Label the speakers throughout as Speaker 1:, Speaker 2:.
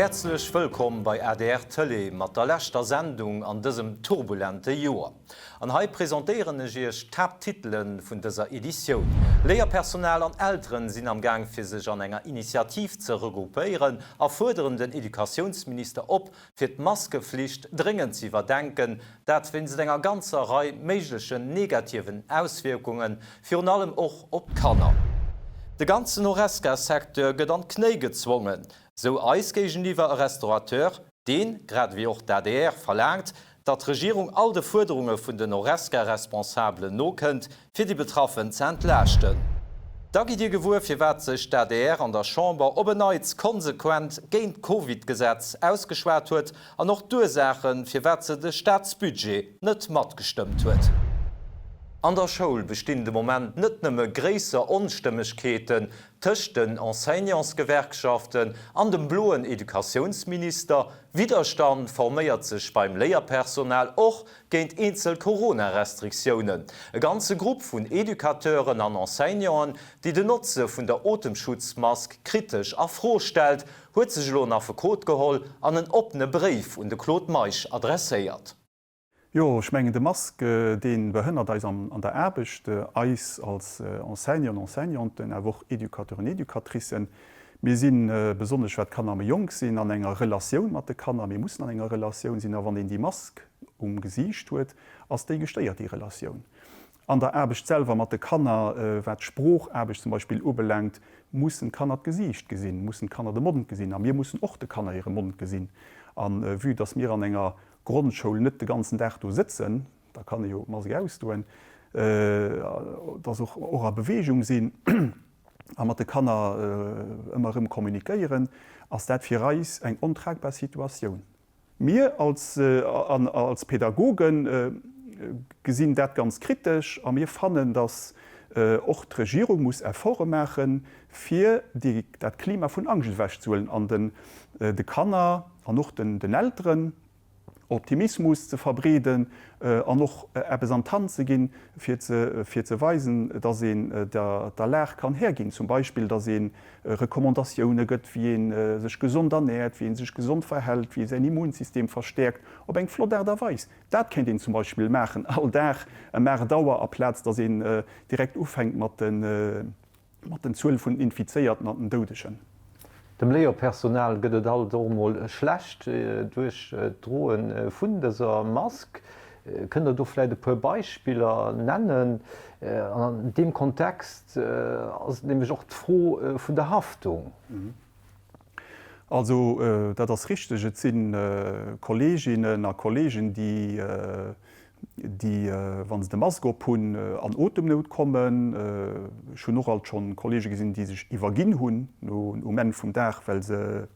Speaker 1: Häerzlech wëllkomm bei adr Tëlee mat der leschter Sendung an dësem turbulente Joer. An hei presentéieren ech iech d'Haapttitele vun dëser Editioun. Léierpersonal an Elteren sinn am Gaang fir sech an enger Initiativ ze regroupéieren a fuerderen den Educatiounsminister op, fir d'Maskeflicht dréngend ze iwwerdenken, dat wéinst enger ganzer Rei méiglechen negativen Auswierkungen, virun allem och op d'Kanner. De ganzen Horesca-Secteur gëtt an d'Knéi gezwongen, sou eis géigeniwwer e Restaurateur, deen, grad ewéi och d'ADR, verlaangt, datt d'Regierung all de Fuerderunge vun den Horesca-Responsabelen nokënnt, fir déi Betraffen ze entlaaschten. Da gitt Dir gewuer, firwat sech d'ADR an der Chamber op en Neits konsequent géint d'Covid-Gesetz ausgeschwat huet an och d'Ursaachen, firwat se de Staatsbudget net matgestëmmt huet. An der Schoul bestinn de Moment net nëmme gréisser Onstëmmegkeeten tëscht den Enseignantsgewerkschaften an dem bloen Educatiounsminister, Widderstand forméiert sech beim Léierpersonal och géint eenzel Corona-Restriktiounen. E ganze Grupp vun Educateuren an Enseignanten, déi den Notze vun der Otemschutzmask kritesch a Fro stellt, huet sech elo en Affekot geholl an en oppene Bréif un de Claude Meisch adresséiert.
Speaker 2: Jo, ech mengen de Mask, dee behënnert eis an der Aarbecht, eis als Enseignanten, Enseignanten, awer och Educateuren, Educatricen. Mir sinn, besonnesch wat d'Kanner méi jonk sinn, an enger Relatioun mat de Kanner. Mir mussen an enger Relatioun sinn a wann een déi Mask um Gesiicht huet, ass déi gestéiert, déi Relatioun. An der Aarbecht selwer mat de Kanner, wat d'Sproochaarbecht zum Beispill ubelaangt, mussen d'Kanner d'Gesiicht gesinn, mussen d'Kanner de Mond gesinn a mir mussen och de Kanner hire Mond gesinn. A vue dass mir an enger Grondschoul net de ganzen Dag do sëtzen, da kann ee jo d'Mask ausdoen, dass och och a Beweegung sinn a mat de Kanner ëmmer erëm kommunikéieren, ass dat fir eis eng ontragbar Situatioun. Mir als als Pädagoge gesinn dat ganz kritesch a mir fannen, datt och d'Regierung muss Efforte maachen, fir déi dat Klima vun Angscht ewechzehuelen an den de Kanner an och den den Elteren Optimismus ze verbreeden an och eppes an d'Hand ze ginn, fir ze fir ze weisen, datt een der der Lag kann Här ginn, zum Beispill datt ee Recommandatioune gëtt, wéi ee sech gesond ernäert, wéi ee sech gesond verhält, wéi ee säin Immunsystem verstäerkt, op eng flott Aart a Weis. Dat kéint een zum Beispill maachen, all Dag ëm 8 Auer, aplaz datt een direkt ufänkt mat den Zuele vun den Infizéierten an den Doudegen.
Speaker 1: Dem Léierpersonal gëtt et alt och emol schlecht duerch d'Droe vun dëser Mask. Kënnt Der do vläicht e puer Beispiller nennen? An an deem Kontext ass et nämlech och d'Fro vun der Haftung.
Speaker 2: Also dat ass richteg, et si Kolleeginnen a Kolleegen, déi, déi wa se de Mask op hunn, an Otemnout kommen. Ech hunn och alt schonn Kolleege gesinn, déi sech iwwerginn hunn um Enn vum Dag, well se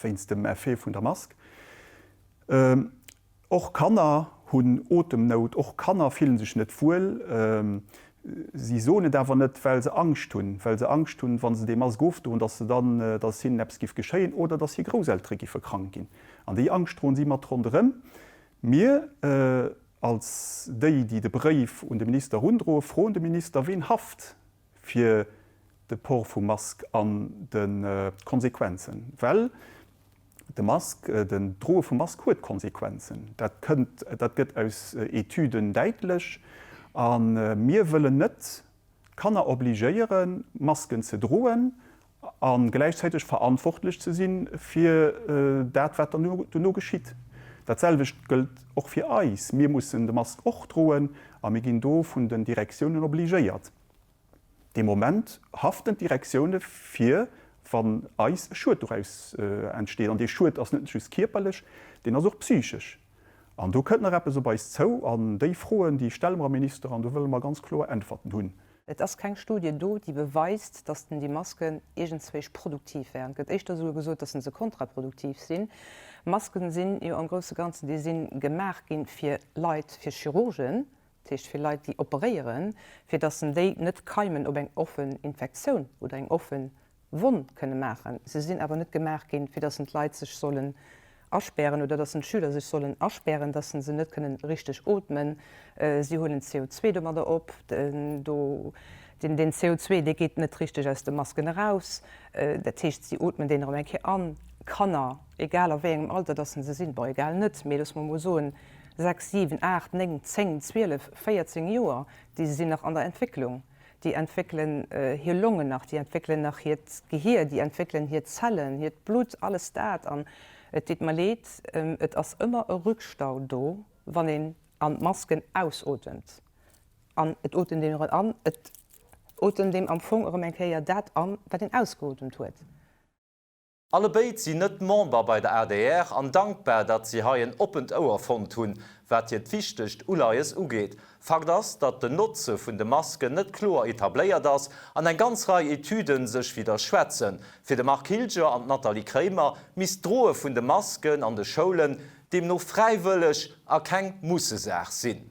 Speaker 2: wéinst dem Effet vun der Mask. Och Kanner hunn Otemnout, och Kanner fillen sech net wuel. Si soen et awer net, well se Angscht hunn, well se Angscht hunn, wa se dee Mask ofdoen, dass se dann, dass hinnen eppes giff geschéien oder dass hir Grousseltere giffe krank ginn. An déi Angscht droen si mat ronderëm. Mir als déi, déi de Bréif un de Minister erundroen, froen de Minister, ween haft fir de Port vum Mask an de Konsequenzen, well de Mask, den Droe vum Mask huet Konsequenzen. Dat kënnt, dat gëtt aus Etüden däitlech. A mir wëllen net d'Kanner obligéieren, Masken ze droen a gläichzäiteg verantwortlech ze si fir dat, wat duerno geschitt. Dat selwecht gëllt och fir eis. Mir mussen de Mask och droen a mir ginn do vun den Direktiounen obligéiert. Dee Moment haften d'Direktioune fir, wann eis e Schued doraus entsteet. An dee Schued ass net just kierperlech, deen ass och psychesch. An do kënnt nach eppes op eis zou. An déi Froen, déi stelle mer am Minister an do wëlle mer ganz kloer Äntwerten hunn.
Speaker 3: Et ass keng Studie do, déi beweist, datt den déi Masken iergendzwéich produktiv wären. Et gëtt éischter esouguer gesot, datt se kontraproduktiv sinn. Masken sinn jo am grousse Ganzen, déi si gemaach ginn fir Leit, fir Chirurgen, dat heescht fir Leit, déi operéieren, fir datt en déi net Keimen op eng offen Infektioun oder eng offen Wonn kënne maachen. Se sinn awer net gemaach ginn, fir datt en d'Leit sech sollen aspären oder datt en d'Schüler sech sollen aspären, datt se net kënnen richteg ootmen. Si huelen CO2 domadder op. Do, deen, deen CO2, dee geet net richteg aus de Masken eraus. Dat heescht, si ootmen deen erëm eng Kéier an. Kanner. egal a wéi engem Alter dass se sinn, bon egal net, mee loosse mer emol soen 6, 7, 8, 9, 10, 12, 14 Joer, déi sinn nach an der Entwécklung, déi entwéckelen hir Longen nach, déi entwéckelen nach hiert Gehier, déi entwéckelen hir Zellen, hiert Blutt, alles dat. An et deet mer leed, et ass ëmmer e Rückstau do, wann een an d'Masken ausotemt. An et otemt een erëm an, et otemt een am Fong erëm eng Kéier dat an, wat een ausgeotemt huet.
Speaker 1: Allebéid sinn net Member bei der adr an dankbar, datt si hei en oppent Ouer fonnt hunn, wat hiert wichtegt Uleies ugeet. Fakt ass, datt den Notze vun de Masken net kloer etabléiert ass an eng ganz Rei Etüden sech widderschwätzen. Fir de Marc Hilger an d'Nathalie Kremer misst d'Droe vun de Masken an de Schoulen deemno fräiwëlleg a keng Mussesaach sinn.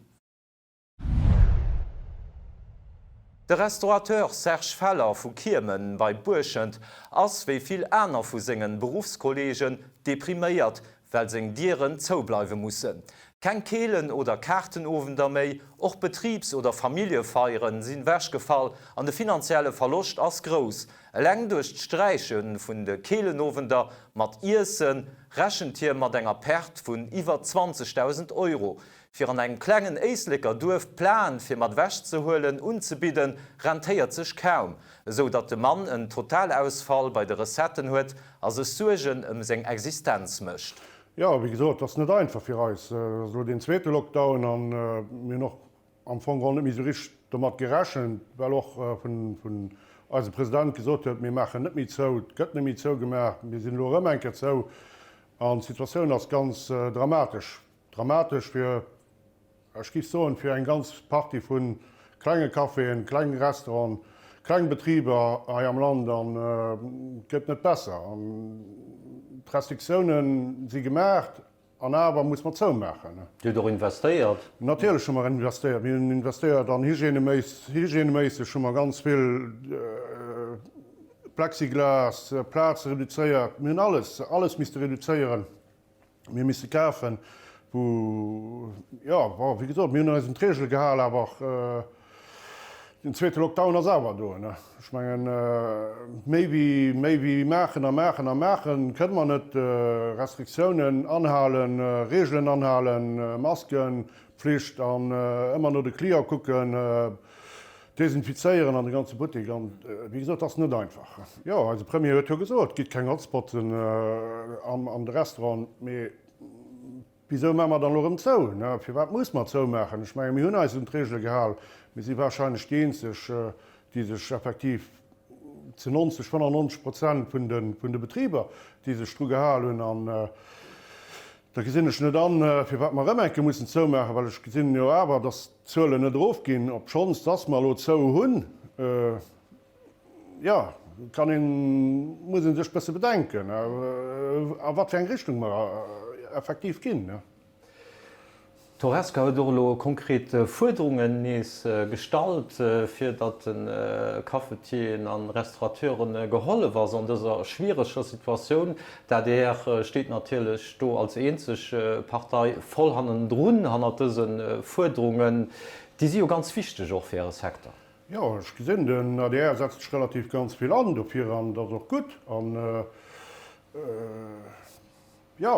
Speaker 1: De Restaurateur Serge Feller vu Kiemen bei Buerschent ass, wéi vill aner vu sengen Beruffskolleegen, depriméiert, well seng Dieren zoubleiwe mussen. Keng Keelen oder Kaartenowender méi, och Betribs oder Familljefeieren sinn wechgefall an de finanzielle Verloscht ass grouss. Eleng duerch d'Sträiche vun de Keelenowender mat Iessen rechent hie mat enger Perte vun iwwer 20.000 Euro. Fir an engem klengen Éisleker Duerf d'Plaen fir mat ewech ze huelen unzebidden, rentéiert sech kaum, esou datt de Mann en Totalausfall bei de Recetten huet a sech Suergen ëm seng Existenz mécht.
Speaker 4: Jo, wéi gesot, et ass net einfach fir eis. Et ass elo deen zweete Lockdown an mir hunn och am Fong geholl net méi esou richteg domat gerechent, well och vun eisem President gesot huet, mir maachen net méi zou, et gëtt net méi zougemaach. Mir sinn elo erëm eng Kéier zou an d'Situatioun ass ganz dramatesch. Dramatesch fir, ech géif soen, fir eng ganz Partie vu klenge Caféen, kleng Restauranten, kleng Betriber hei am Land an et gëtt net besser. An d'Restriktiounen si gemaacht an awer muss mer zoumaachen.
Speaker 1: Dir hutt och investéiert?
Speaker 4: Natierlech hu mer investéiert. Mir hunn investéiert an hygièneméisseg hu mer ganz vill Plexiglas, Plaze reduzéiert. Mir hunn alles, alles misste reduzéieren. Mir misse kafen, wou, jo, bon, wéi gesot, mir hunn eis un d'Reegele gehal, awer den zweete Lockdown ass awer do. Ech mengen, méi wéi, méi wéi maachen a maachen a maachen, kënne mer net. Restriktiounen anhalen, Reegelen anhalen, Maskenpflicht an ëmmer no de Client kucken. Desinfizéieren an de ganze Buttek an wéi gesot, ass net einfach. Jo, eise Premier huet jo gesot, et gitt keng Hotspotten an de Restauranten, mee wisou maache mer dann elo erëm zou? Firwat muss mer zoumaachen? Ech menge mir hunn eis un d'Reegele gehal. Mir si warscheinlech déi eenzeg, déi sech effektiv zu 90, 95 Prozent vun de Betriber, déi sech dru gehal hunn. An da gesinn ech net an, firwat mer erëm eng Kéier mussen zoumaachen, well ech gesinn jo awer, datt d'Zuelen net erofginn, obschonns dass mer elo zou hunn, jo, kann een, muss ee sech bësse bedenken, a wat fir eng Richtung mer effektiv ginn.
Speaker 1: D'Horesca huet och elo konkret Fuerderungen nees gestallt, fir datt de Cafetieren a Restaurateuren gehollef ass an dëser schwiereger Situatioun. D'adr steet natierlech do als eenzeg Partei voll hannendrun, hannert dëse Fuerderungen. Déi si jo ganz wichteg och fir Äre Secteur.
Speaker 4: Jo, ech gesinn, den adr setzt sech relativ ganz vill an dofir an dat ass och gutt. An, jo.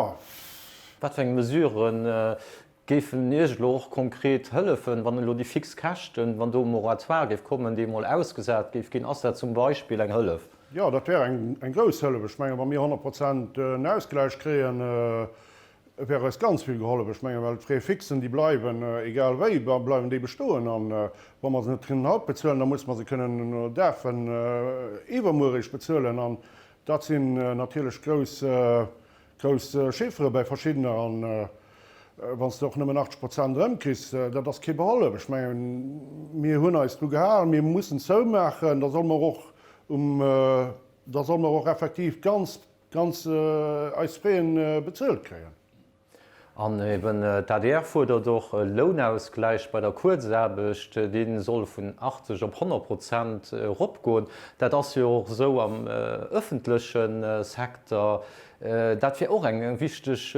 Speaker 1: Wat fir eng Mesurë géifen Iech elo och konkret hëllefen, wann elo déi fix Käschten, wann do e Moratoire géif kommen, dee emol ausgesat géif ginn? Ass dat zum Beispill eng Hëllef?
Speaker 4: Jo, dat wär eng grouss Hëllef. Ech mengen, wa mir 100 Prozent en Ausgläich kréien, wär eis ganz vill gehollef. Ech mengen, well d'Frais fixen, déi bleiwen, egal wéi, bleiwen déi bestoen. An wa mer se net kënnen haut bezuelen, da musse mer se kënnen däerfen iwwermuer eréischt bezuelen. An dat sinn natierlech grouss Grouss Chiffere bäi verschiddener an wann s de och nëmmen 80 Prozent erëmkriss, dat ass kee Behollef. Ech mengen, mir hunn eis dru gehalen, mir mussen zoumaachen, da solle mer och um, da solle mer och effektiv ganz, ganz eis Frais bezuelt kréien.
Speaker 1: An eben d'ADR fuerdert och e Lounausgläich bei der Kuerzaarbecht, dee soll vun 80 op 100 Prozent eropgoen. Dat ass jo och esou am ëffentleche Secteur. Dat wär och eng wichteg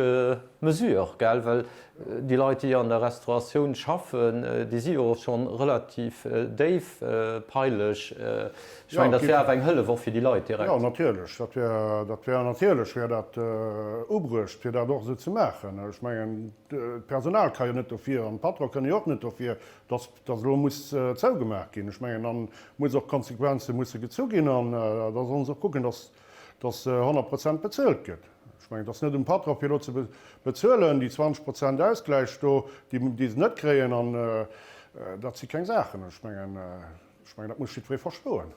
Speaker 1: Mesure, gell, well déi Leit, déi an der Restauratioun schaffen, déi si jo scho relativ déif peileg. Ech mengen, dat wär awer eng Hëllef och fir déi Leit direkt.
Speaker 4: Jo, natierlech, dat wär, dat wär, natierlech wär dat ubruecht, fir dat och esou ze maachen. Ech mengen, d'Personal ka jo net dofir an d'Patron kënne jo och net dofir, dass, dass elo muss zougemaach ginn. Ech mengen, dann muss och Konsequenze musse gezu ginn an da sollen se och kucken, dass, dass 100 Prozent bezuelt gëtt. Ech mengen, et ass net um Patron fir elo ze bezuelen, déi 20 Prozent Ausgläich do, déi se net kréien, an dat si keng Saachen. Ech mengen, ech mengen, dat muss jiddweree verstoen.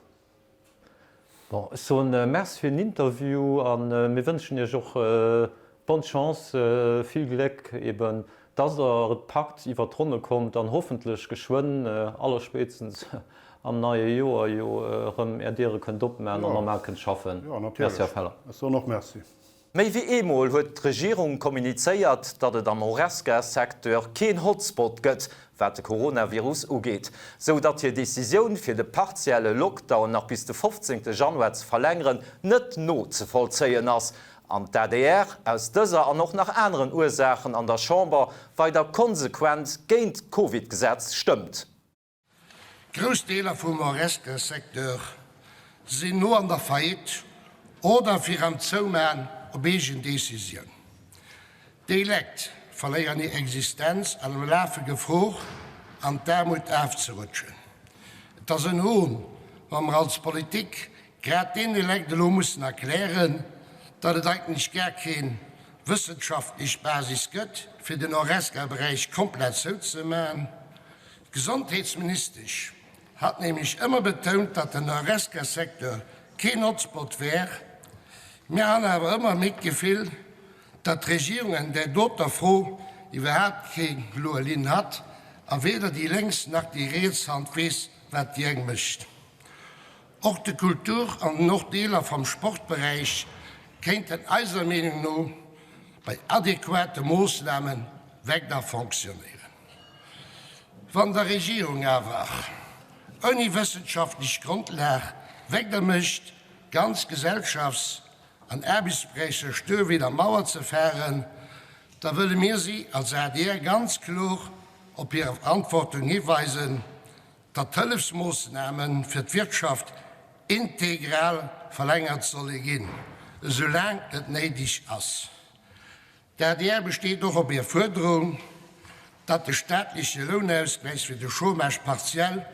Speaker 1: Bon, ech soen Merci fir den Interview a mir wënschen Iech och bonne Chance, vill Gléck eben, dass Der et packt, iwwert d'Ronne kommt an hoffentlech geschwënn, allerspéitstens am neie Joer jo erëm Är Diere kënnt opmaachen an normal kënnt schaffen.
Speaker 4: Merci, Här Feller. Ech soen och Merci.
Speaker 1: Méi wéi eemol huet d'Regierung kommunizéiert, datt et am Horesca-Secteur keen Hotspot gëtt, wat de Coronavirus ugeet, sou datt hir Decisioun, fir de partielle Lockdown nach bis de 15 Januar ze verlängeren, net nozevollzéien ass an d'ADR aus dëser an och nach aneren Ursaachen an der Chamber weider konsequent géint d'Covid-Gesetz stëmmt.
Speaker 5: Grouss Deeler vum Horesca-Secteur sinn no an der Faillite oder fir am Zouman op eegen Decisioun. Déi Lekt verléieren hir Existenz an lafe Gefor, an d'Aarmut afzerutschen. Et ass en Hohn, wa mer als Politik grad deene Lekt elo mussen erklären, datt et eigentlech gar keen wëssenschaftlech Basis gëtt, fir den Horesca-Beräich komplett zouzeman. D'Gesondheetsministesch hat nämlech ëmmer betount, datt den Horesca-Secteur keen Hotspot wär. Mir han awer ëmmer méi d'Gefill, datt d'Regierung an där doter Fro iwwerhaapt keng kloer Linn hat a weder déi lénks nach déi riets Hand weess, wat déi eng mécht. Och de Kultur an och Deeler vam Sportberäich kéinten eiser Meenung no bei adequate Moossname weider fonctionnéieren. Wann der Regierung awer ouni wëssenschaftlech Grondlag weider mécht, ganz Gesellschafts an Aarbechtsberäicher stuer wéi der Mauer ze faren, da wëlle mir si als adr ganz kloer op hir Verantwortung hiweisen, datt d'Hëllefsmoossname fir d'Wirtschaft integral verlängert solle ginn, esou laang et néideg ass. D'adr besteet och op hir Fuerderung, datt de staatleche Lounausgläich fir de Chômage partiel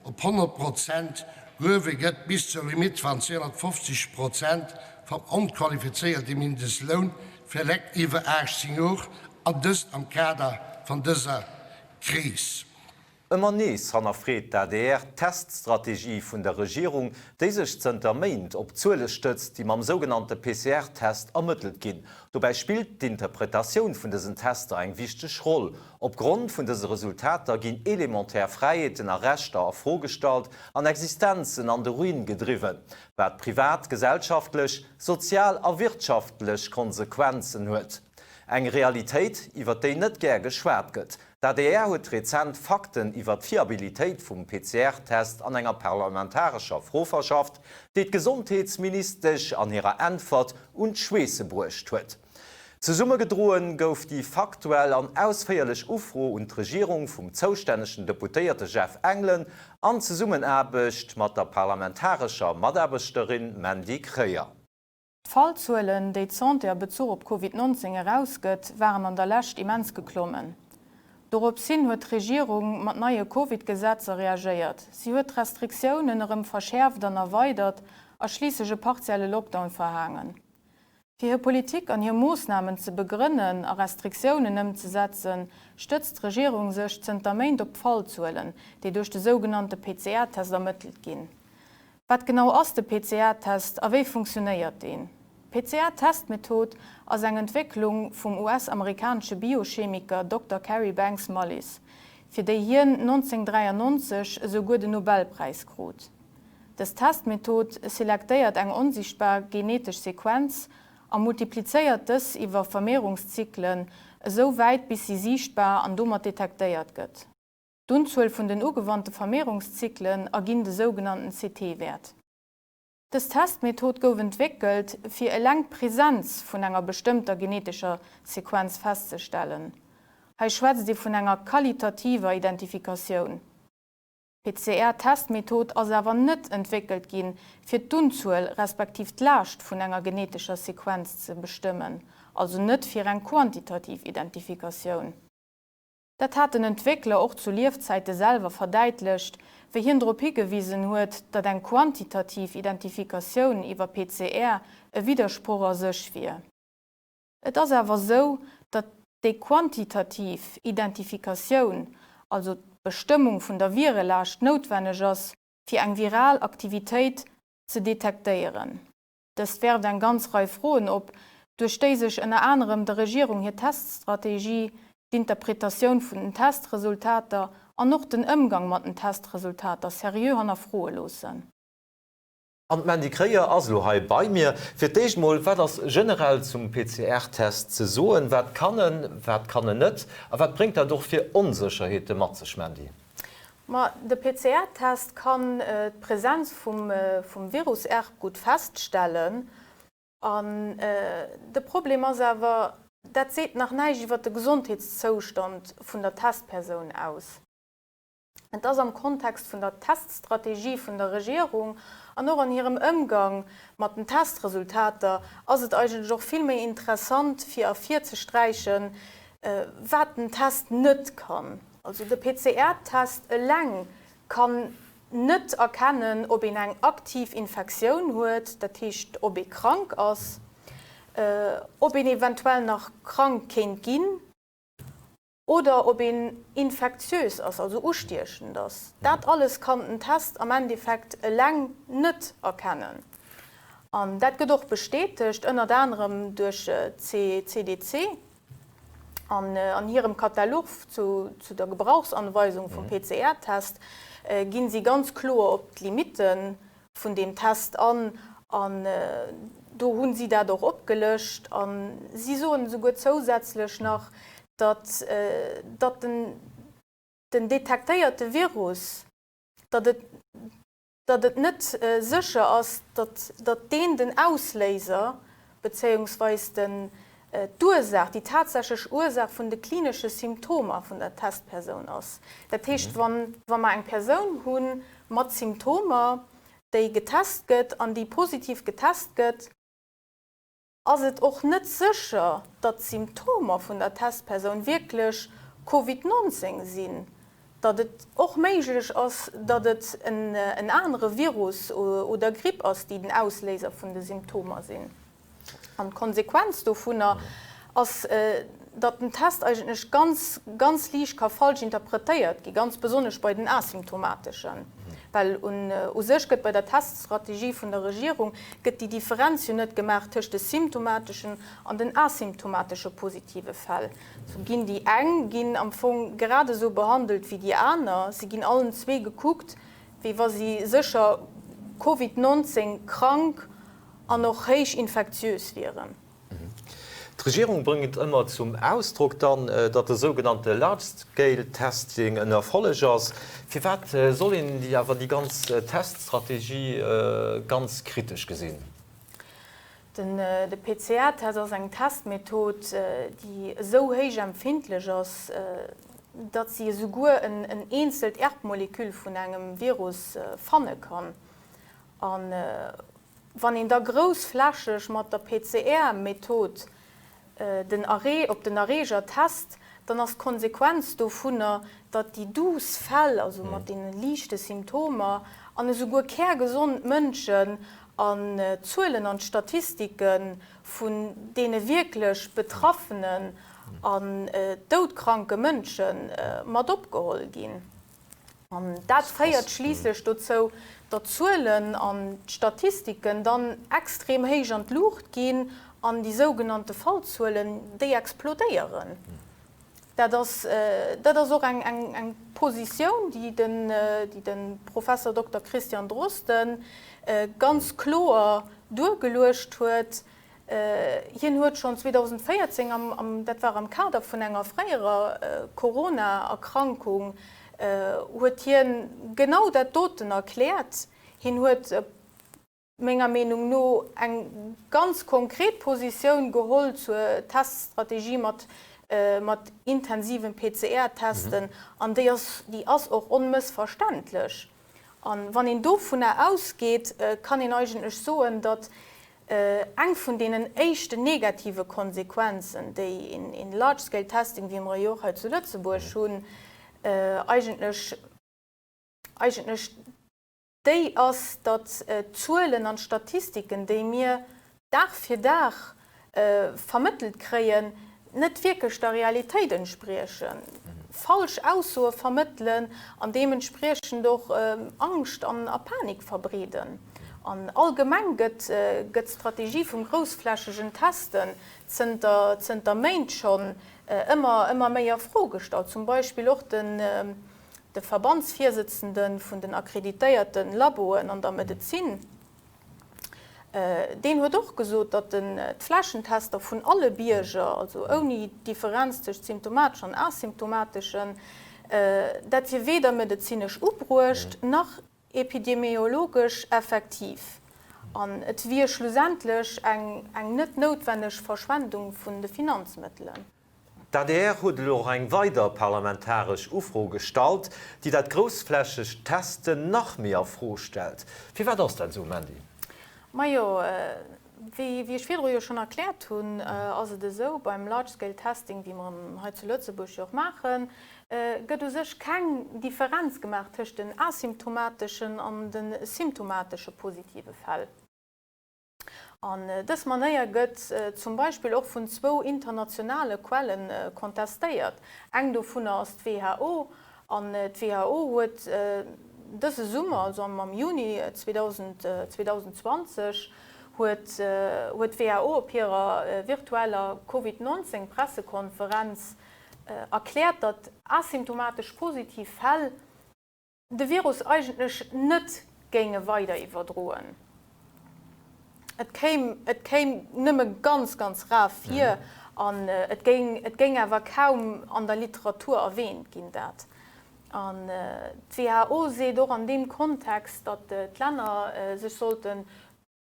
Speaker 5: op 100 Prozent gehuewe gëtt, bis zur Limitt van 250 Prozent vam onqualifizéierte Mindestloun fir Lekt iwwer 18 Jor, an dëst am Kader van dëser Kris.
Speaker 1: Ëmmer nees hannerfreet d'ADR d'Teststrategie vun der Regierung, déi sech zënter Méint op Zuele stëtzt, déi mam sougenannte PCR-Test ermëttelt ginn. Dobäi spillt d'Interpretatioun vun dësen Tester eng wichteg Roll. Op Grond vun dëse Resultater ginn elementär Fräiheeten a Rechter a Fro gestallt an Existenzen an de Ruin gedriwwen, wat privat, gesellschaftlech, sozial a wirtschaftlech Konsequenzen huet. Eng Realitéit, iwwer déi net gär geschwat gëtt. D'ADR huet rezent Fakten iwwer d'Fiabilitéit vum PCR-Test an enger parlamentarescher Fro verschafft, déi d'Gesondheetsministesch an hirer Äntwert un d'Schweesse bruecht huet. Zesummegedroen gouf déi faktuell an ausféierlech Ufro un d'Regierung vum zoustännegen Deputéierte Jeff Engelen an Zesummenaarbecht mat der parlamentarescher Mataarbechterin Mandy Kreyer.
Speaker 6: D'Fallzuelen, déi d'Santé a Bezuch op Covid 19 erausgëtt, waren an der Lescht immens geklommen. Dorops hin huet d'Regierung mat neie Covid-Gesetzer reagéiert. Si huet d'Restriktiounen erëm verschäerft an erweidert a schliisslech e partielle Lockdown verhaangen. Fir hir Politik an hir Moossnamen ze begrënnen a Restriktiounen ëmzesetzen, stëtzt d'Regierung sech zënter Méint op d'Fallzuelen, déi duerch de sougenannte PCR-Test ermëttelt ginn. Wat genau ass de PCR-Test a wéi funktionéiert deen? D'PCR-Testmethod ass eng Entwécklung vum US-amerikanesche Biochemiker Dokter Kary Banks Mullis, fir déi hien 1993 esou guer den Nobelpräis krut. Dës Testmethod selektéiert eng onsichtbar genetesch Sequenz a multiplizéiert dës iwwer Vermehrungszyklen esou wäit bis si siichtbar an domat detektéiert gëtt. D'Unzuel vun den ugewannte Vermehrungszyklen erginn de sougenannten CT-Wäert. Dës Testmethod gouf entwéckelt, fir eleng d'Presenz vun enger bestëmmter genetescher Sequenz festzestellen. Hei schwätzt ee vun enger qualitativer Identifikatioun. D'PCR-Testmethod ass awer net entwéckelt ginn, fir d'Unzuel respektiv d'Laascht vun enger genetescher Sequenz ze bestëmmen, also net fir eng quantitativ Identifikatioun. Dat hat den Entwéckler och zu Liefzäite selwer verdäitlecht, wéi hien drop higewisen huet, datt eng quantitativ Identifikatioun iwwer PCR e Widdersproch a sech wier. Et ass awer sou, datt déi quantitativ Identifikatioun, also d'Bestëmmung vun der Virelaascht noutwenneg ass, fir eng viral Aktivitéit ze detektéieren. Dëst werft eng ganz Rei Froen op, duerch déi sech ënner anerem der Regierung hir Teststrategie, d'Interpretatioun vun den Testresultater an och den Ëmgang mat den Testresultater seriö hannerfroe loossen.
Speaker 1: An d'Mandy Kreyer ass elo hei bei mir. Fir d'éischt mol, wat ass generell zum PCR-Test ze soen? Wat kann en, wat kann en net? A wat bréngt dat och fir Onsécherheete mat sech, Mandy?
Speaker 6: Ma de PCR-Test kann d'Presenz vum Viruserbgut feststellen. An de Problem ass awer, dat seet nach näischt iwwer de Gesondheetszoustand vun der Testpersoun aus. Et ass am Kontext vun der Teststrategie vun der Regierung an och an hirem Ëmgang mat den Testresultater ass et eigentlech och vill méi interessant fir ervirzesträichen, wat den Test net kann. Also de PCR-Test eleng kann net erkennen, ob een eng aktiv Infektioun huet, dat heescht ob ee krank ass, ob een eventuell nach krank kéint ginn oder ob een infektiös ass, also ustiechend ass. Dat alles kann den Test am Endeffekt eleng net erkennen. An dat gëtt och bestätegt, ënnert anerem duerch d'CDC. An an hirem Katalog zu der Gebrauchsanweisung vum PCR-Test ginn si ganz kloer op d'Limitte vun deem Test an. An do hu si dat och opgelëscht. A si soen esouguer zousätzlech nach, datt datt den detektéierte Virus, datt et datt et net sécher ass, datt datt deen den Ausléiser bezéiungsweis den d'Ursaach, déi tatsächlech Ursaach vun de klinesche Symptomer vun der Testpersoun ass. Dat heescht, wann wa mer eng Persoun hu mat Symptomer, déi getest gëtt an déi positiv getest gëtt, Ass et och net sécher, datt d'Symptomer vun der Testpersoun wierklech Covid 19 sinn, datt et och méiglech ass, datt et en anere Virus oder Gripp ass, déi den Ausléiser vun de Symptomer sinn. An d'Konsequenz dovunner ass, datt den Test eigentlech ganz, ganz liicht ka falsch interpretéiert gi, ganz besonnesch bei den Asymptomateschen. Well u sech gëtt bei der Teststrategie vun der Regierung gëtt déi Differenz jo net gemaach tëscht de symptomateschen an den asymptomatesche positive Fäll. Sou ginn déi eng ginn am Fong grad esou behandelt wéi déi aner. Si ginn allen zwee gekuckt, wéi wa si sécher Covid 19 krank an och héich infektiös wieren.
Speaker 1: D'Regierung bréngt ëmmer zum Ausdrock dann, datt de sougenannte Large Scale Testing en Erfolleg ass. Firwat soll een déi awer déi ganz Teststrategie ganz kritesch gesinn?
Speaker 6: De PCR-Test ass eng Testmethod, déi esou héich empfindlech ass, datt si esouguer en eenzelt Erbmoleküll vun engem Virus fanne kann. Wann een da groussflächeg mat der PCR-Method den Erree op den Erreeger test, dann ass d'Konsequenz dovunner, datt déi douce Fäll, also mat deene liichte Symptomer, an esouguer kärgesond Mënschen an d'Zuelen an d'Statistike vun deene wierklech betraffenen an doudkranke Mënsche mat opgeholl ginn. An dat féiert schliisslech dozou, datt d'Zuelen an d'Statistiken dann extrem héich an d'Luucht ginn an déi sougenannte Fallzuelen, déi explodéieren. Dat ass, dat ass och eng, eng Positioun, déi den, déi de Professor Dokter Christian Drosten ganz kloer duergeluecht huet. Hien huet schonn 2014, dat war am Kader vun enger fréierer Corona-Erkrankung, huet hien genau dat doten erkläert. Hien huet. Menger Meenung no eng ganz konkret Positioun geholl zur Teststrategie mat mat intensiven PCR-Testen an déi ass déi ass och onmëssverständlech. An wann een dovunner ausgeet, kann een eigentlech soen, datt eng vun deenen éischten negative Konsequenzen, déi een large-scale testing, wéi mer e jo och hei zu Lëtzebuerg hunn, eigentlech eigentlech déi ass, datt d'Zuelen an d'Statistiken, déi mir Dag fir Dag vermëttelt kréien, net wierklech der Realitéit entspriechen, falsch Aussoe vermëttelen an deementspriechend och Angscht an a Panik verbreeden. An allgemeng gëtt d'Strategie vum groussflächegen Testen zënter zënter Méint schonn ëmmer ëmmer méi a Fro gestallt, zum Beispill och den De Verbandsvirsëtzende vun den akkreditéierte Laboen an der Medezin, deen huet och gesot, datt den d'Flächentester vun alle Bierger, also ouni Differenz tëscht symptomateschen an asymptomateschen, dat wier weder medezinesch ubruecht nach epidemiologesch effektiv an et wier schlussendlech eng net noutwenneg Verschwendung vun de Finanzmëttelen.
Speaker 1: D'adr huet elo och eng weider parlamentaresch Ufro gestallt, déi dat groussflächegt Testen nach méi a Fro stellt. Firwat ass dat esou, Mandy?
Speaker 6: Majo, wéi ech virdru jo schonn erkläert hunn, ass et esou, beim Large Scale Testing, wéi mer en hei zu Lëtzebuerg jo och maachen, gëtt u sech keng Differenz gemaach tëscht den asymptomateschen an de symptomatesche positive Fäll. An dës Manéier gëtt zum Beispill och vun zwou internationale Quelle kontestéiert. Eng dovunner ass d'WHO. An d'WHO huet dëse Summer, also am Juni 2020, huet d'WHO op hirer virtueller Covid 19 Pressekonferenz erkläert, datt asymptomatesch positiv Fäll de Virus eigentlech net géinge weider iwwerdroen. Et kéim, et kéim nëmme ganz, ganz rar vir an et géing, et géing awer kaum an der Literatur erwähnt ginn, dat. An d'WHO seet och an deem Kontext, datt d'Länner sech sollten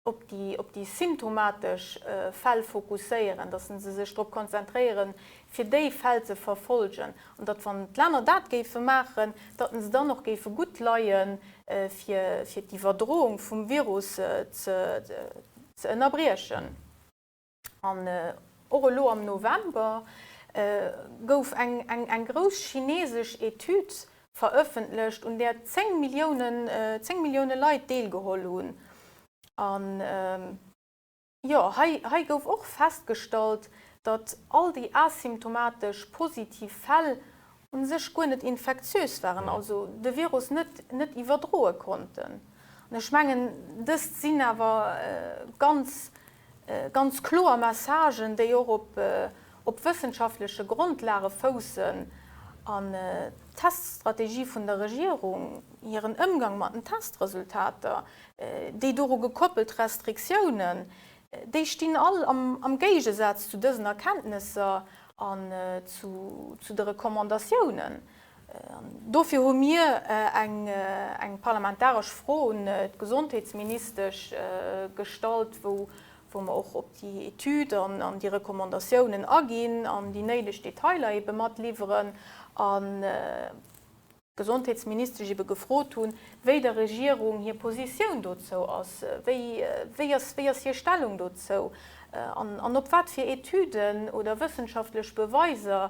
Speaker 6: op déi op déi symptomatesch Fäll fokusséieren, datt se sech drop konzentréieren, fir déi Fäll ze verfolgen, an datt, wann d'Länner dat géife maachen, datt se dann och géife gutt leien, fir fir d'Iwwerdroung vum Virus ze ze ënnerbriechen. An och elo am November gouf eng eng grouss chinesesch Etüd verëffentlecht, un där 10 Milliounen, 10 Millioune Leit deelgeholl hunn. An jo, hei hei gouf och festgestallt, datt all déi asymptomatesch positiv Fäll u sech guer net infektiös waren, also de Virus net net iwwerdroe konnten. An ech mengen, dëst sinn awer ganz ganz kloer Messagen, déi och op op wëssenschaftleche Grondlage foussen. An d'Teststrategie vun der Regierung, hiren Ëmgang mat den Testresultater, déi doru gekoppelt Restriktiounen, Déi stinn all am Géigesaz zu dësen Erkenntnesser an zu de Recommandatiounen. Dofir hu mir eng parlamentaresch Fro un d'Gesondheetsministesch gestallt, wou mer och op déi Etüd an déi Recommandatiounen aginn an déi néideg Detailer ebe matliwweren. D'Gesondheetsministesch ebe gefrot hunn, wéi der Regierung hir Positioun dozou ass, wéi, wéi ass, wéi ass hir Stellung dozou an, an op wat fir Etüden oder wëssenschaftlech Beweiser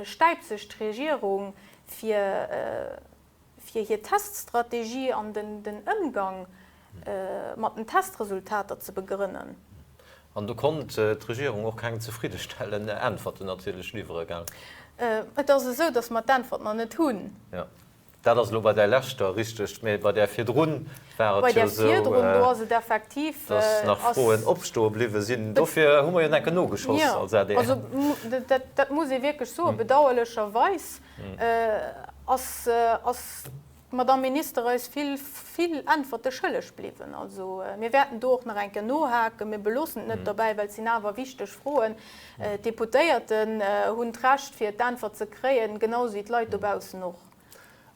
Speaker 6: stäipt sech d'Regierung, fir, fir hir Teststrategie an den, den Ëmgang mat den Testresultater ze begrënnen.
Speaker 1: An do konnt d'Regierung och keng zefriddestellend Äntwerten natierlech liwweren, gell?
Speaker 6: Et ass esou, datt mer d'Äntwert nach net hunn.
Speaker 1: Jo, dat ass elo bei där leschter richteg, mä bei där virdrun war et jo esou,
Speaker 6: Bei där virdrun, do ass et effektiv,
Speaker 1: datt nach Froen opstoe bliwwe sinn. Dofir hu mer jo enke nogeschoss als adr.
Speaker 6: Jo, also dat muss ee wierklech soen, bedauerlecherweis ass d'Madamm Minister eis vill, vill Äntwerte schëlleg bliwwen. Also mir wäerten do och nach eng Kéier nohaken. Mir beloossen et net dobäi, well et sinn awer wichteg Froen. D'Deputéierten hunn d'Recht, fir d'Äntwert ze kréien, genau esou wéi d'Leit dobaussen och.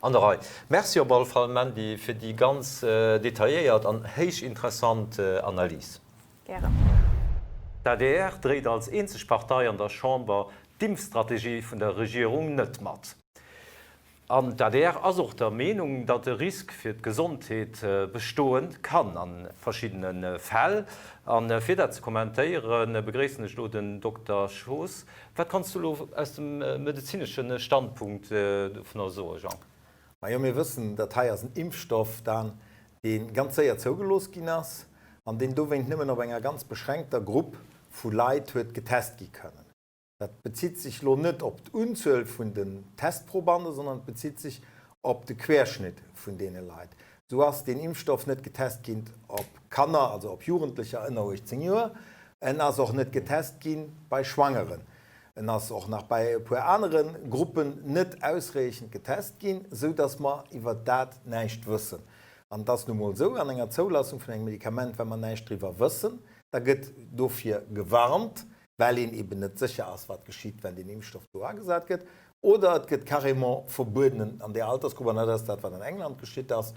Speaker 1: An der Rei. Merci op alle Fall, Mandy, fir déi ganz detailléiert an héich interessant Analys.
Speaker 6: Gären.
Speaker 1: D'adr dréit als eenzeg Partei an der Chamber d'Impfstrategie vun der Regierung net mat. An d'ADR ass och der Meenung, datt e Risk fir d'Gesondheet bestoen kann a verschiddene Fäll. A fir dat ze kommentéieren, begréissen ech elo den Dokter Schoos. Wat kanns du elo aus dem medezinesche Standpunkt dovunner soen, Jean?
Speaker 7: Majo, mir wëssen, dat hei ass en Impfstoff, Dan, dee ganz séier zougelooss ginn ass an deen dowéint nëmmen op enger ganz beschränkter Grupp vu Leit huet getest gi kënnen. Dat bezitt sech elo net op d'Unzuel vun den Testprobanden, sondern et bezitt sech op de Querschnitt vun deene Leit. Esou ass deen Impfstoff net getest ginn op Kanner, also op Jugendlecher ënner 18 Joer. En ass och net getest gi bei Schwangeren. En ass och nach bei e puer anere Gruppen net ausräichend getest ginn, esou dass mer iwwert dat näischt wëssen. An et ass nu mol esou, an enger Zoulassung vun engem Medikament, wa mer näischt driwwer wëssen, da gëtt dofir gewarnt, well een eben net sécher ass, wat geschitt, wenn deen Impfstoff do agesat gëtt, oder et gëtt carrément verbueden en an där Altersgrupp, an dat ass dat, wat an England geschitt ass,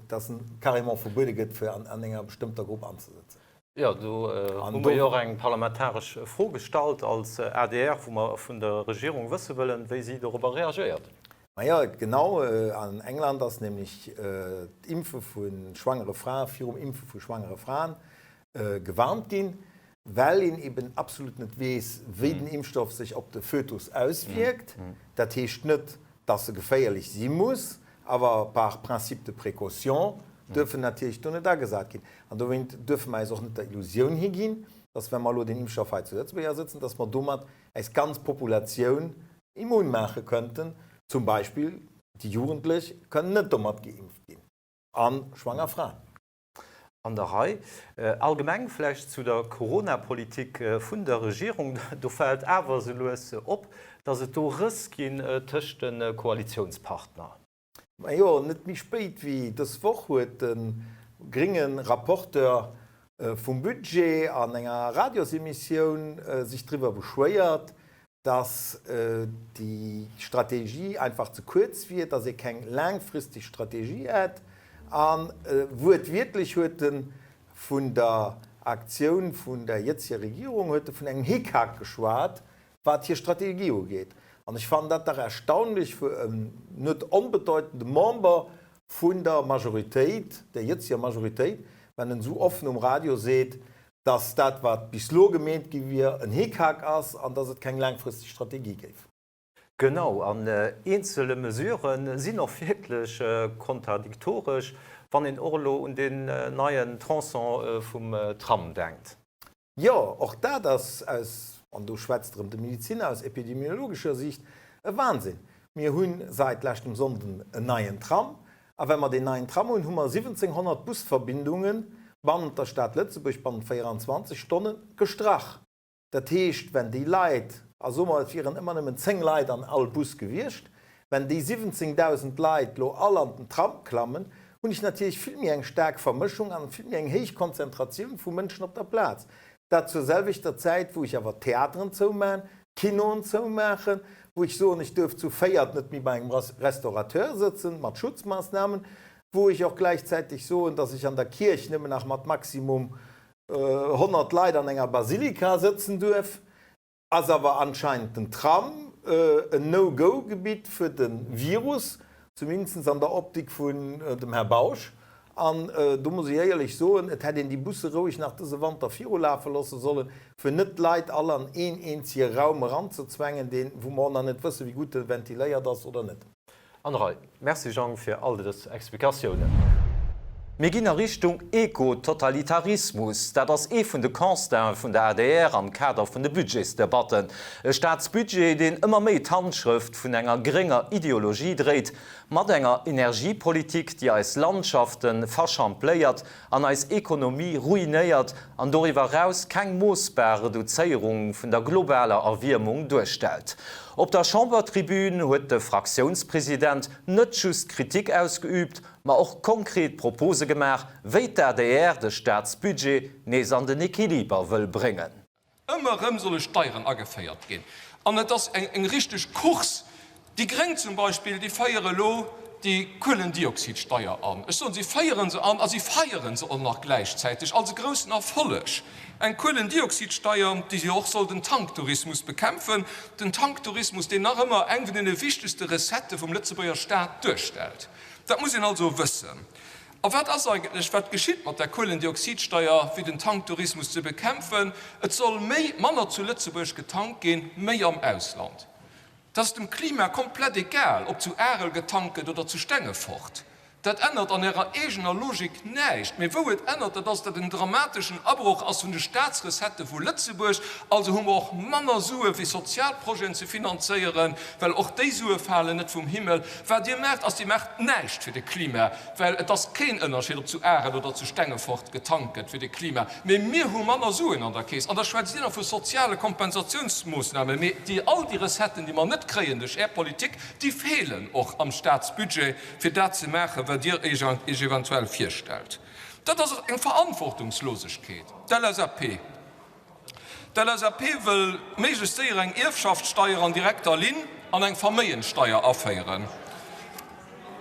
Speaker 7: dass en carrément verbuede gëtt, fir an enger bestëmmter Grupp anzesëtzen.
Speaker 1: Jo, do hu mer jo och eng parlamentaresch Fro gestallt als adr, wou mer vun der Regierung wësse wëllen, wéi si dorobber reagéiert.
Speaker 7: Majo, genau. An England ass nämlech d'Impfe vu schwangere Frae virum Impfe vu schwangere Fraen gewarnt ginn, well een eben absolut net weess, wéi den Impfstoff sech op de Fötus auswierkt. Dat heescht net, dass e geféierlech si muss, awer par principe de précaution duerf en natierlech do net agesat ginn. An dowéint duerfe mer äis och net der Illusioun higinn, dass, wa mer elo deen Impfstoff hei zu Lëtzebuerg asëtzen, dass mer domat äis ganz Populatioun immun maache könnten. Zum Beispill déi Jugendlech kënnen net domat geimpft ginn a schwanger Fraen.
Speaker 1: An der Rei. Allgemeng vläicht zu der Corona-Politik vun der Regierung, do fält awer esou lues op, datt et do Rëss ginn tëscht de Koalitiounspartner.
Speaker 7: Majo, net méi spéit wéi dës Woch huet de grénge Rapporteur vum Budget an enger Radiosemissioun sech driwwer beschwéiert, dass déi Strategie einfach ze kuerz wier, dass ee keng laangfristeg Strategie hätt. A wuertwiertlech huet e vun der Aktioun vun der jëtzeger Regierung huet e vun engem Hickhack geschwat, wat hir Strategie ugeet. An ech fannen dat dach erstaunlech fir en net onbedeutende Member vun der Majoritéit, der jëtzeger Majoritéit, wenn en esou offen um Radio seet, dass dat, wat bis lo gemeet gi wier, en Hickhack ass an dass et keng laangfristeg Strategie géif.
Speaker 1: Genau, an eenzele Mesurë sinn och wierklech kontradiktoresch, wann een och elo un deen neien Tronçon vum Tram denkt.
Speaker 7: Jo, och dat ass aus, an do schwätzt erëm de Mediziner, aus epidemiologescher Siicht e Wahnsinn. Mir hu sait leschtem Sonnden en neien Tram, A well mer deen neien Tram hunn, hu mer 1.700 Busverbindunge bannent der Stad Lëtzebuerg bannent 24 Stonne gestrach. Dat heescht, wenn déi Leit, a soe mer et wieren ëmmer nëmmen 10 Leit an all Bus gewiescht, wenn déi 17.000 Leit lo all an den Tram klammen, hunn ech natierlech vill méi eng staark Vermëschung an vill méi eng héich Konzentratioun vu Mënschen op der Plaz. Dat zur selwechter Zäit, wou ech awer d'Theateren zoumachen, d'Kinoen zoumaachen, wou ech soen, ech duerf zu véiert net méi bei engem Restaurateur sëtzen, mat Schutzmaßnahmen, wou ech och gläichzäiteg soen, dass ech an der Kierch nëmmen nach mat maximum 100 Leit an enger Basilika sëtzen duerf. Ass awer anscheinend den Tram en No-Go-Gebitt fir de Virus, zumindest an der Optik vun dem Här Bausch. An do muss ech éierlech soen, et hätt een déi Busse roueg nach dëse Wanter virulafe loosse sollen, fir net d'Leit all an een eenzege Raum eranzezwängen, deen, wou mer och nach net wëssen, wéi gutt e ventiléiert ass oder net.
Speaker 1: An der Rei. Merci Jang fir all dës Explikatiounen. Mir ginn a Richtung Ekototalitarismus. Dat ass ee vun de Constaten vun der adr am Kader vun de Budgetsdebatten. E Staatsbudget, deen ëmmer méi d'Handschrëft vun enger grénger Ideologie dréit, Mat enger Energiepolitik, déi eis Landschafte verschampléiert an eis Ekonomie ruinéiert an doriwwer eraus keng moossbar Reduzéierung vun der globaler Erwiermung duerstellt. Op der Chambertribün huet de Fraktiounspresident net just Kritik ausgeüübt, ma och konkret Propose gemaach, wéi d'ADR de Staatsbudget nees an den Equiliber wëll bréngen.
Speaker 8: Ëmmer erëm solle Steieren ageféiert ginn an et ass eng richteg Course. Déi Gréng zum Beispill, déi féiere elo déi Kuelendioxidsteier an. Ech soen, si féiere se an a si feiere se och nach gläichzäiteg als e groussen Erfolleg. Eng Kuelendioxidsteier, déi jo och soll den Tanktourismus bekämpfen, den Tanktourismus, deen nach ëmmer eng vun deene wichtegste Recettë vum Lëtzebuerger Staat duerstellt. Dat muss een also wëssen. A wat ass eigentlech, wat geschitt mat der Kuelendioxidsteier, fir den Tanktourismus ze bekämpfen? Et soll méi, manner zu Lëtzebuerg getankt ginn, méi am Ausland. Dat ass dem Klima komplett egal, ob zu Arel getankt gëtt oder zu Stengefort. Dat ännert an Ärer eegener Logik näischt. Mee wou et ännert, dat ass, datt en dramateschen Abroch ass vun de Staatsrecettë vu Lëtzebuerg. Also hu mer och manner Sue fir Sozialprojeten ze finanzéieren, well och déi Sue falen net vum Himmel. Wat Dir maacht, ass, Dir maacht näischt fir de Klima, well et ass keen Ënnerscheed, ob zu Arel oder zu Stengefort getankt gëtt fir de Klima. Mee mir hu manner Suen an der Keess. An da schwätzt Dir nach vu soziale Kompensatiounsmoossnamen. Mee déi, all déi Recetten, déi mer net kréien duerch Är Politik, déi feelen och am Staatsbudget, fir dat ze maachen, wat Dir Iech eventuell virstellt. Dat ass eng Verantwortungslosegkeet. D'LSAP. D'LSAP wëll méiglechst séier eng Ierfschaftssteier an direkter Linn an eng Verméigenssteier aféieren.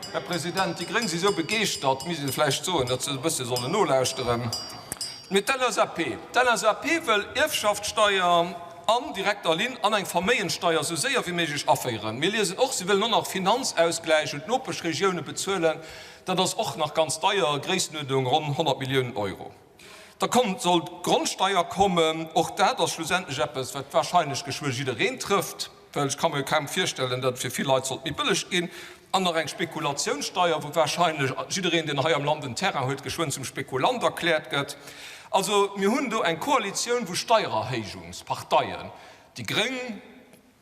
Speaker 8: Här President, déi Gréng si sou begeeschtert, misst een vläicht soen, datt se e bësse sollen nolauschteren. Mee d'LSAP, d'LSAP wëll Ierfschaftssteier an direkter Linn an eng Verméigenssteier sou séier wéi méiglech aféieren. Mir liesen och, si wëllen och nach Finanzausgläich un d'Nopeschregioune bezuelen. Dat ass och nach ganz deier, Gréissenuerdnung ronn 100 Milliounen Euro. Da kommt, soll d'Grondsteier kommen. Och dat ass schlussendlech eppes, wat wahrscheinlech geschwë jiddereen trëfft, well ech ka mir kaum virstellen, datt et fir vill Leit sollt méi bëlleg ginn. An nach eng Spekulatiounssteier, wou wahrscheinlech jiddereen, deen hei am Land en Terrain huet, geschwënn zum Spekulant erkläert gëtt. Also mir hunn do eng Koalitioun, wou Steiererhéijungsparteien, déi gréng,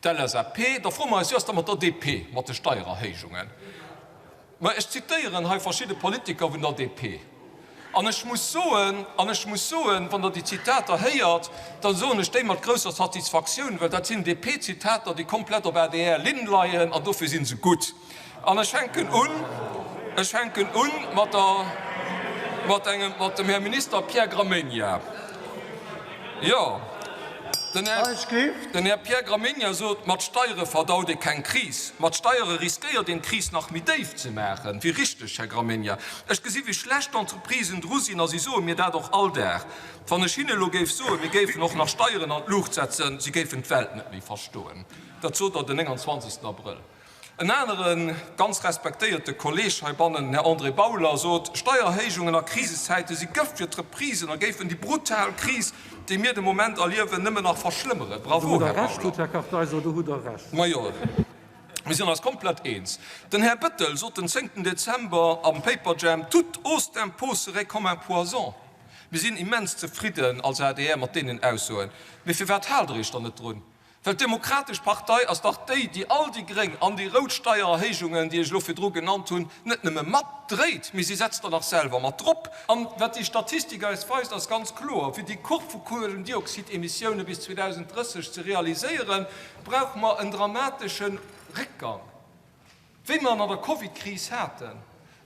Speaker 8: D'LSAP, da froe mer eis, wéi ass da mat der DP, mat de Steiererhéijungen? Mä ech zitéieren hei verschidde Politiker vun der DP. An ech muss soen, an ech muss soen, wann Der déi Zitater héiert, da soen ech déi mat grousser Satisfaktioun, well dat sinn DP-Zitater, déi komplett op ADR-Linn leien, an dofir si se gutt. An ech fänken un, ech fänken un mat der, mat engem, mat dem Här Minister Pierre Gramegna. Jo, den Här, den Här Pierre Gramegna sot, mat Steiere verdaut ee keng Kris, mat Steiere riskéiert een d'Kris nach méi déif ze maachen. Wéi richteg, Här Gramegna. Ech gesi wéi schlecht d'Entreprisen dru sinn a si soe mir dat och all Dag. Wann ech hinne elo géif soen, mir géifen och nach Steieren an d'Luucht setzen, si géifen d'Welt net méi verstoen. Dat sot Der den 29. Abrëll. En anere ganz respektéierte Kolleeg heibannen, den Här André Bauler, sot, Steiererhéijungen a Krisezäite si Gëft fir d'Reprisen a géifen déi brutal Kris, déi mir de Moment erliewen, nëmmen nach verschlëmmere. Bravo, Här Bauler! Majo, mir sinn eis komplett eens. Den Här Bettel sot den zéngten Dezember am Paperjam, Toute hausse d'impôts serait comme un poison. Mir sinn immens zefridden als adr mat deenen Aussoen. Mee firwat haalt Der Iech dann net drun? Well d'Demokratesch Partei ass dach déi, déi all déi gréng an déi rout Steiererhéijungen, déi ech elo virdru genannt hunn, net nëmme matdréit, mee si setzt der nach selwer mat drop. An wat déi Statistik eis weist, ass ganz kloer, Fir déi Courbe vu Kuelendioxidemissioune bis 2030 ze realiséieren, brauche mer en dramatesche Réckgang. Wéi mer en an der Covid-Kris haten,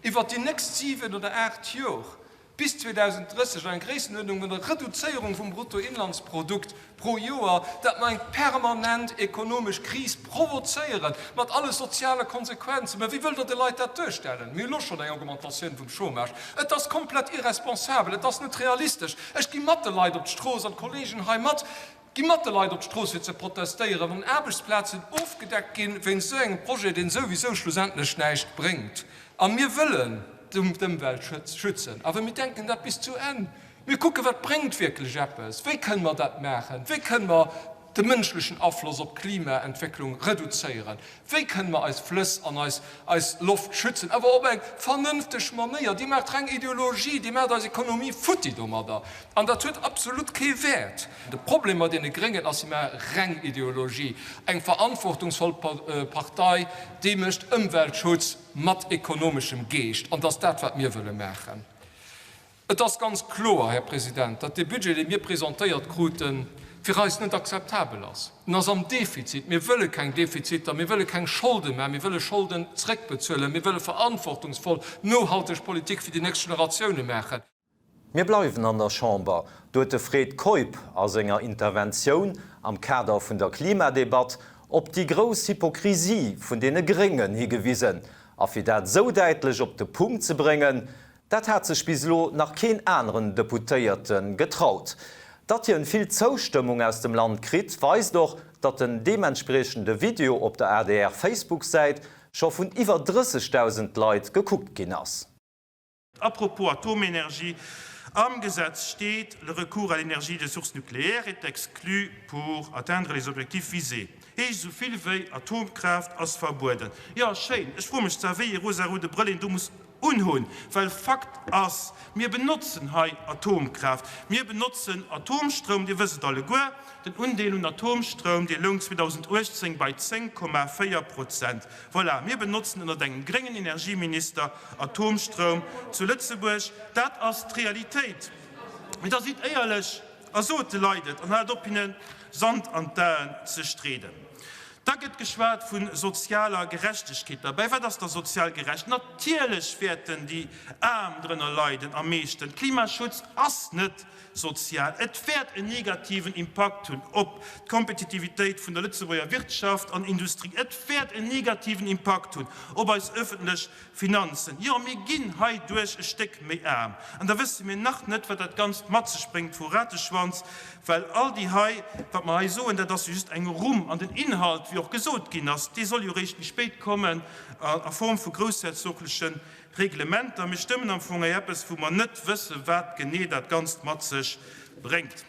Speaker 8: iwwert déi nächst 7 oder 8 Jor, bis 2030, an eng Gréissenuerdnung vun der Reduzéierung vum Bruttoinlandsprodukt pro Joer, dat mer eng permanent ekonomesch Kris provozéieren, mat alle soziale Konsequenzen. Mä wéi wëllt Der de Leit dat duerstellen? Mir hu lo schonn eng Augmentatioun vum Chômage. Et ass komplett irresponsabel, et ass net realistesch. Ech gi mat de Leit op d'Strooss an d'Kollegen hei mat. Gi mat de Leit op d'Strooss fir ze protestéieren, wann Aarbechtsplazen ofgedeckt ginn wéinst esou engem Projet, deen souwisou schlussendlech näischt bréngt. A mir wëllen d'Ëmwelt schützen, awer mir denken dat bis zu Enn. Mir kucken, wat bréngt wierklech eppes, wéi kënne mer dat maachen, wéi kënne mer de mënschlechen Afloss op d'Klimaentwécklung reduzéieren, Wéi kënne mer eis Flëss an eis eis Loft schützen, awer op eng vernënfteg Manéier? Dir maacht reng Ideologie, Dir maacht eis Ekonomie futti domadder an dat huet absolut kee Wäert. De Problem mat deene Gréngen ass, si maache reng Ideologie. Eng verantwortungsvoll Partei, déi mécht Ëmweltschutz mat ekonomeschem Geescht an dat ass dat, wat mir wëlle maachen. Et ass ganz kloer, Här President, datt dee Budget, dee mir presentéiert kruten, fir eis net akzeptabel ass. En ass am Defizit. Mir wëlle keng Defiziter, mir wëlle keng Scholde maachen, mir wëlle Scholden zréckbezuelen, mir wëlle verantwortungsvoll, nohalteg Politik fir déi nächst Generatioune maachen.
Speaker 1: Mir bleiwen an der Chamber. Do huet de Fred Keup a senger Interventioun am Kader vun der Klimadebatt. op déi grouss Hypokrisie vun deene Gréngen higewisen. A fir dat esou däitlech op de Punkt ze bréngen, dat hat sech bis elo nach keen aneren Deputéierte getraut. Datt hien vill Zoustëmmung aus dem Land kritt, weist och, datt den deementspriechende Video op der ADR-Facebook-Säit scho vun iwwer 30.000 Leit gekuckt ginn ass.
Speaker 9: À propos Atomenergie, Am Gesetz steet, Le recours à l'énergie de source nucléaire est exclu pour atteindre les objectifs visés. Heescht esou vill wéi, Atomkraaft ass verbueden. Jo, schéin. Ech froe mech zwar, wéi ee rosaroude Brëll een do muss unhunn, well Fakt ass, mir benotzen hei Atomkraaft, mir benotzen Atomstroum, Dir wësst et alleguer, den Undeel un Atomstroum, dee loung 2018 bei 10,4 Prozent. Voilà, mir benotzen ënnert engem gréngen Energieminister Atomstroum zu Lëtzebuerg. Dat ass d'Realitéit. Mee da sidd éierlech a sot de Leit et an haalt op hinne Sand an d'Aen ze streeden. Da gëtt geschwat vu sozialer Gerechtegkeet. Derbäi, wat ass da sozial gerecht? Natierlech wäerten déi Aarm drënner leiden am meeschten. Klimaschutz ass net sozial. Et wäert en negativen Impakt hunn op d'Kompetitivitéit vun der Lëtzebuerger Wirtschaft an Industrie. Et wäert en negativen Impakt hunn op eis öffentlech Finanzen. Jo, mir ginn heiduerch e Stéck méi aarm. An da wësse mir nach net, wat dat Ganzt mat sech bréngt vu Rateschwanz, well all déi hei, wat mer hei soen, dat ass jo just eng Rumm. An den Inhalt, wéi och gesot ginn ass, dee soll jo eréischt méi spéit kommen a Form vu groussherzoglechen Reglementer. Mir stëmmen am Fong hei eppes, wou mer net wëssen, wat genee dat Ganzt mat sech bréngt.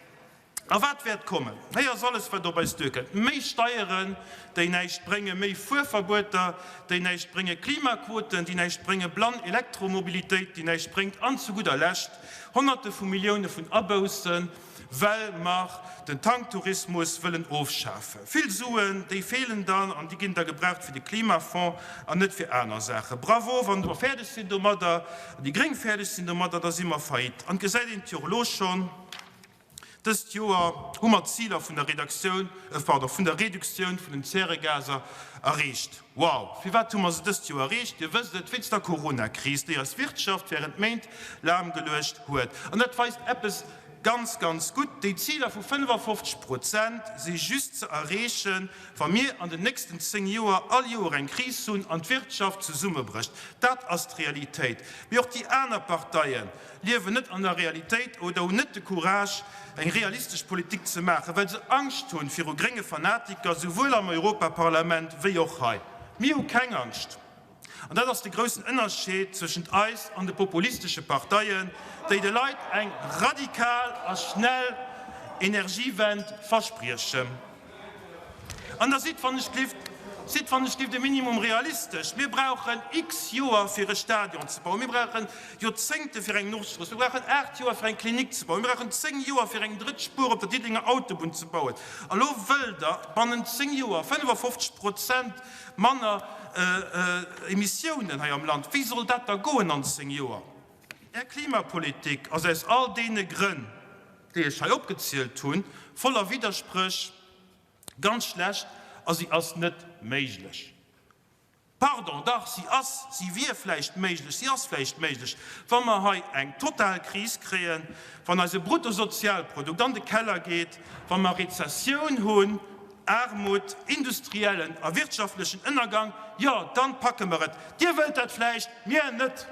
Speaker 9: A wat wäert kommen? Hei ass alles, wat op eis duerkënnt, Méi Steieren, déi näischt bréngen, méi Fuerverbueter, déi näischt bréngen, Klimaquoten, déi näischt bréngen, blann Elektromobilitéit, déi näischt bréngt, an zu gudder Lescht Honnerte vu Millioune vun Aboussen, well mer den Tanktourismus wëllen ofschafen. Vill Suen, déi feelen dann an déi ginn da gebraucht fir de Klimafonds an net fir aner Saachen. Bravo, wann mer fäerdeg sinn domadder, an déi Gréng fäerdeg sinn domadder, da si mer faillite. An et gesäit een et jo och elo schonn, Dëst Joer hu mer d'Ziler vun der Redaktioun, pardon, vun der Reduktioun vun den Zäregaser erreecht. Wow! Firwat hu mer se dëst Joer erreecht? Dir wësst et, wéinst der Coronakris, déi eis Wirtschaft während Méint lahmgeluecht huet. An dat weist eppes ganz, ganz gutt, Déi Ziler vu 55 Prozent si just ze erreechen, wa mir an den nächsten 10 Joer all Joer eng Kris hunn an d'Wirtschaft zesummebrécht. Dat ass d'Realitéit. Mee och déi aner Parteien liewen net an der Realitéit oder hunn net de Courage, eng realistesch Politik ze maachen, well se Angscht hunn viru grénge Fanatiker, souwuel am Europaparlament wéi och hei. Mir hu keng Angscht. An dat ass de groussen Ënnerscheed zwëschent eis an de populistesche Parteien, déi de Leit eng radikal a schnell Energiewend verspriechen. An da sidd wann ech glift, sidd wann ech glift e Minimum realistesch. Mir brauchen x Joer fir e Stadion ze bauen, mir brauchen Joerzéngte fir eng Nordstrooss, mir brauchen 8 Joer fir eng Klinik ze bauen, mir brauchen 10 Joer fir eng drëtt Spuer op der Diddelenger Autobunn ze bauen. A lo wëllt Der bannent 10 Joer 55 Prozent manner Emissiounen hei am Land. Wéi soll dat da goen an 10 Joer? Är Klimapolitik ass aus all deene Grënn, déi ech hei opgezielt hunn, voller Widderspréch, ganz schlecht a si ass net méiglech. Pardon, dach, si ass, si wier vläicht méiglech, si ass vläicht méiglech, wa mer hei eng total Kris kréien, wann eise Bruttosozialprodukt an de Keller geet, wa mer Rezessioun hunn, Aarmut, industriellen a wirtschaftlechen Ënnergang, jo, dann packe mer et. Dir wëllt dat vläicht, mir net.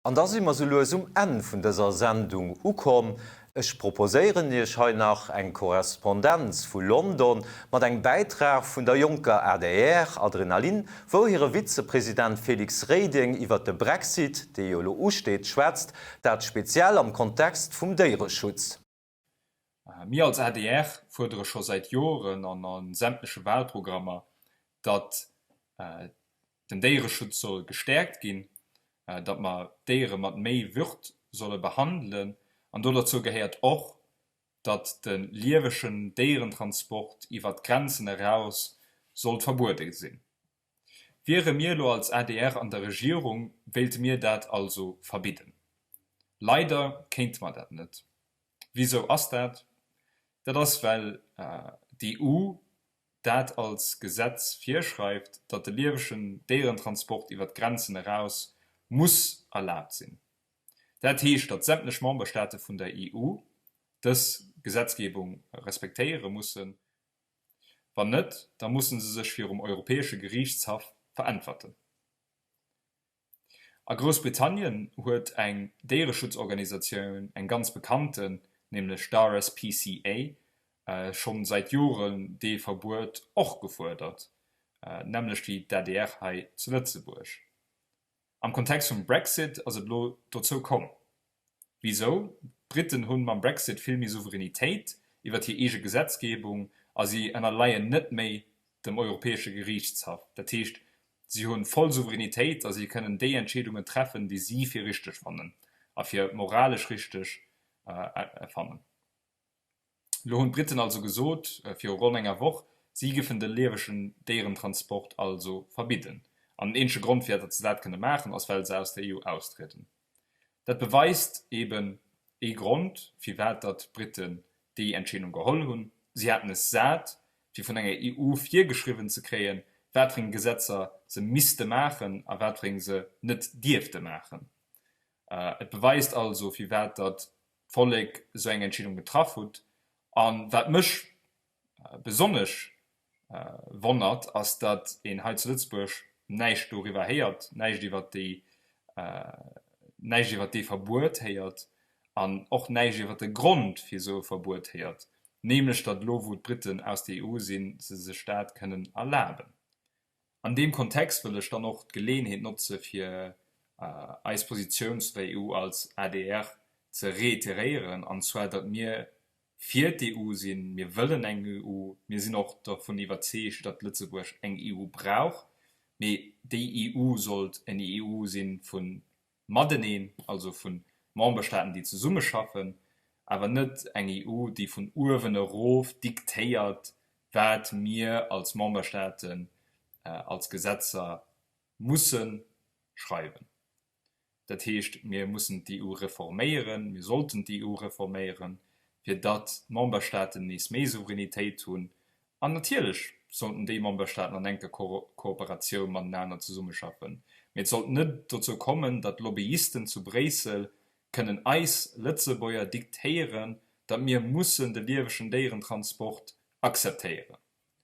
Speaker 1: An da si mer sou lues um Enn vun dëser Sendung ukomm. Ech proposéieren Iech hei nach eng Korrespondenz vu London mat engem Bäitrag vun der jonker adr, Adrenalin, wou hire Vizepresident Félix Reding iwwert de Brexit, dee jo elo usteet, schwätzt, dat speziell am Kontext vum Déiereschutz.
Speaker 10: Mir als adr fuerdere scho säit Joren an a sämtleche Wahlprogrammer, datt den Déiereschutz soll gestäerkt ginn, datt mer d'Déiere mat méi Würd solle behandelen. An do derzou gehéiert och, datt de liewegen Déierentransport iwwert d'Grenzen eraus sollt verbuede sinn. Wiere mir elo als adr an der Regierung, wéilte mir dat also verbidden. Leider kéinte mer dat net. Wisou ass dat? Dat ass well d'EU dat als Gesetz virschreift, datt de liewegen Déierentransport iwwer d'Grenzen eraus muss erlaabt sinn. Dat heescht, datt sämtlech Memberstaate vun der EU dës Gesetzgebung respektéiere mussen. Wann net, da musse se sech virum Europäesche Geriichtshaff veräntwerten. A Groussbritannien huet eng Déiereschutzorganisatioun, eng ganz bekannten, nämlech d'RSPCA, schonn säit Joren dee Verbuet och gefuerdert, d'nämmlecht wéi d'ADR hei zu Lëtzebuerg. Am Kontext vum Brexit ass et elo dozou komm. Wisou? D'Briten hunn mam Brexit vill méi Souveränitéit iwwert hir eege Gesetzgebung a si ënnerleien net méi dem Europäesche Geriichtshaff. Dat heescht, si hu voll Souveränitéit a si kënnen déi Entscheedungen treffen, déi si fir richteg fannen a fir moralesch richteg fannen. Elo hunn d'Briten also gesot, viru ronn enger Woch, si giffen de liewegen Déierentransport also verbidden. An den eenzege Grond fir datt se dat kënne maachen, ass well se aus der EU austrieden. Dat beweist eben ee Grond, firwat datt d'Briten déi Entscheedung geholl hunn, Si haten es sat, fir vun enger EU virgeschriwwen ze kréien, wat fir eng Gesetzer se misste maachen a wat fir eng se net dierfte maachen. Et beweist also, firwat datt d'Vollek esou eng Entscheedung getraff hutt. A wat mech besonnesch wonnert, ass, datt een hei zu Lëtzebuerg näischt doriwwer héiert, näischt iwwer déi, näischt iwwer dee Verbuet héiert an och näischt iwwer de Grond fir esou e Verbuet héiert, nämlech datt elo wou d'Briten aus der EU sinn, se sech dat kënnen erlaben. An deem Kontext wëll ech dann och d'Geleeënheet notze fir eis Positioun zu der EU als adr ze reiteréieren, an zwar datt mir fir d'EU sinn, mir wëllen eng EU, mir sinn och dervun iwwerzeegt, datt Lëtzebuerg eng EU brauch, mee déi EU sollt eng EU si vu mateneen, also vu Memberstaaten, déi zesummeschaffen, awer net eng EU, déi vun uewen erof diktéiert, wat mir als Memberstaaten als Gesetzer musse schreiwen. Dat heescht, mir mussen d'EU reforméieren, mir sollten d'EU reforméieren, fir datt d'Memberstaaten nees méi Souveränitéit hunn. An natierlech sollten déi Memberstaaten an enker Kooperatioun matenaner zesummeschaffen. Mee et sollt net dozou kommen, datt Lobbyisten zu Bréissel kënnen eis Lëtzebuerger diktéieren, datt mir mussen de liewegen Déierentransport akzeptéieren.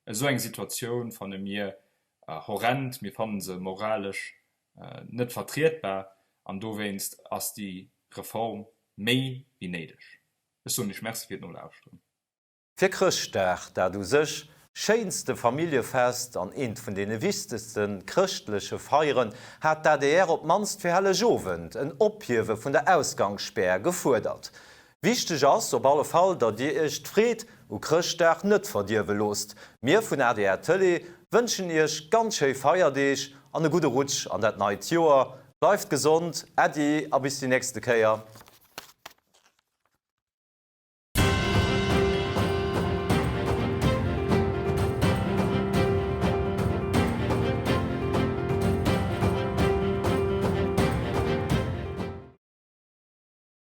Speaker 10: Esou eng Situatioun fanne mir horrend, mir fanne se moralesch net vertrietbar an dowéinst ass déi Reform méi wéi néideg. Ech soen Iech Merci fir d'Nolauschteren.
Speaker 1: Fir Chrëschtdag, dat u sech schéinste Familljefest an eent vun deene wichtegste chrëschtleche Feieren, hat d'ADR op d'mannst fir Hellegowend en Ophiewe vun der Ausgangsspär gefuerdert. Wichteg ass op alle Fall, datt Dir Iech d'Freed u Chrëschtdag net verdierwe loosst. Mir vun adr Tëlee wënschen Iech ganz schéi Feierdeeg an e gudde Rutsch an dat neit Joer. Bleift gesond, Äddi a bis déi nächste Kéier.